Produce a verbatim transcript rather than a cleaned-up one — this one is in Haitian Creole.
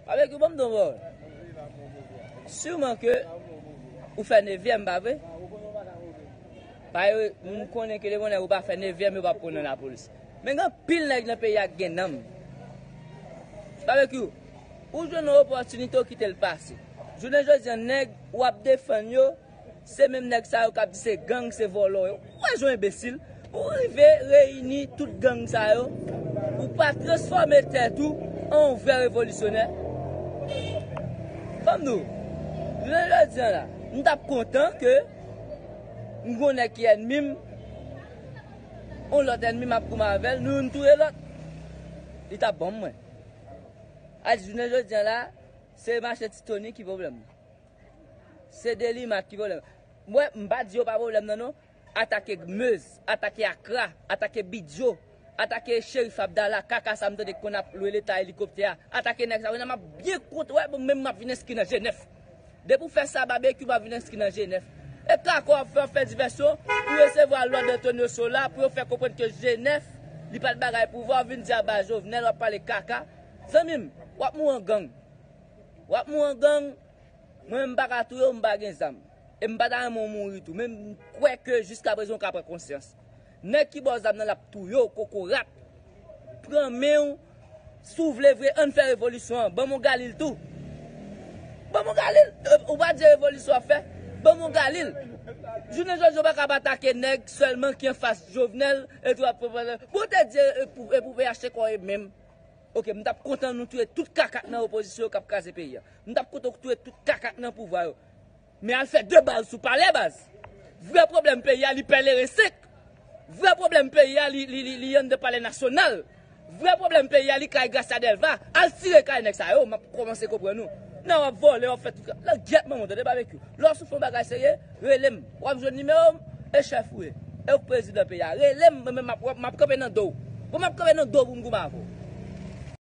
Babekyou, ban m di w yon pawòl. Siman ke ou fè nevyèm, pa vre? Paske m konnen ke depi yon nèg ou pa fè nevyèm, yo p ap pran w nan lapolis. Men gen anpil nèg nan peyi a ki gen nanm. Babekyou, ou jwenn yon opòtinite, ou kite l pase. Jounen jodi a, nèg w ap defann yo, se menm nèg sa yo k ap di se gang, se vòlò yo. Ou wè jan w enbesil? Ou rive reyini tout gang sa yo, ou pa transfòme tèt ou an yon vrè revolisyonè. Ban m di w, jounen jodi a la, m t ap kontan ke m gon nèg ki ènmi m, yon lòt ènmi m ap goumen avè l, nou youn touye lòt. Li t ap bon mwen. A di jounen jodi a la, se mache Ti Tony ki pwoblèm nan. Se Delimat ki pwoblèm. Mwen, m pa di yo pa pwoblèm nan non. Atake Meuse, atake Akra, atake Bidjo, atake Cherif Abdallah, kaka sa m tande ki konn ap lwe Leta elikoptè a. Atake nèg sa yo, nan m ap byen kont, wè, bon, menm m ap vin enskri nan G nèf. Depi w fè sa, Babekyou, m ap vin enskri nan G nèf. E kaka w ap fè, w ap fè divèsyon, ou resevwa lòd Antonio Sola pou yo fè konprann ke G nèf, li pa t bagay pouvwa, w vin di aba Jovenel, w ap pale kaka. Zanmi m, w ap mouri an gang. W ap mouri an gang. Mwen menm m pa ka touye w, m pa gen zam. E m pa ta renmen w mouri tou. Men m kwè ke jiska prezan w ka pran konsyans. Nèg ki ba w zam nan l ap touye w, kokorat. Pran men w, si w vle vre, ann fè revolisyon an. Ban m yon Galil tou. Ban m yon Galil. E, ou pa di revolisyon w ap fè? Ban m yon Galil. Jounen jodi a, w pa ka ap atake nèg sèlman ki anfas Jovenel, e tou ap pran. Bon, te di, e pou, e pou P H te kò e menm. Ok, m t ap kontan nou touye tout kaka k nan opozisyon yo k ap kraze peyi a. M t ap kontan touye tout kaka k nan pouvwa yo. Men al fè de bal sou palè, baz. Vrè pwoblèm peyi a, li Pèleren senk. Vrè pwoblèm peyi a, li, li, li, li anndan palè nasyonal. Vrè pwoblèm peyi a, li kay Gracia Delva. Al tire kay nèg sa yo, m ap kòmanse konprann nou. Nan w ap vòlè, w ap fè tout. Langyèt manman w, tande Babekyou. Lè w sou fè yon bagay serye, rele m. W ap jwenn nimewo m, e chèf ou ye. E ou k prezidan peyi a. Rele m, mwen menm m ap, m ap kanpe nan do w. Bon, m ap kanpe nan do w pou m goumen avè w.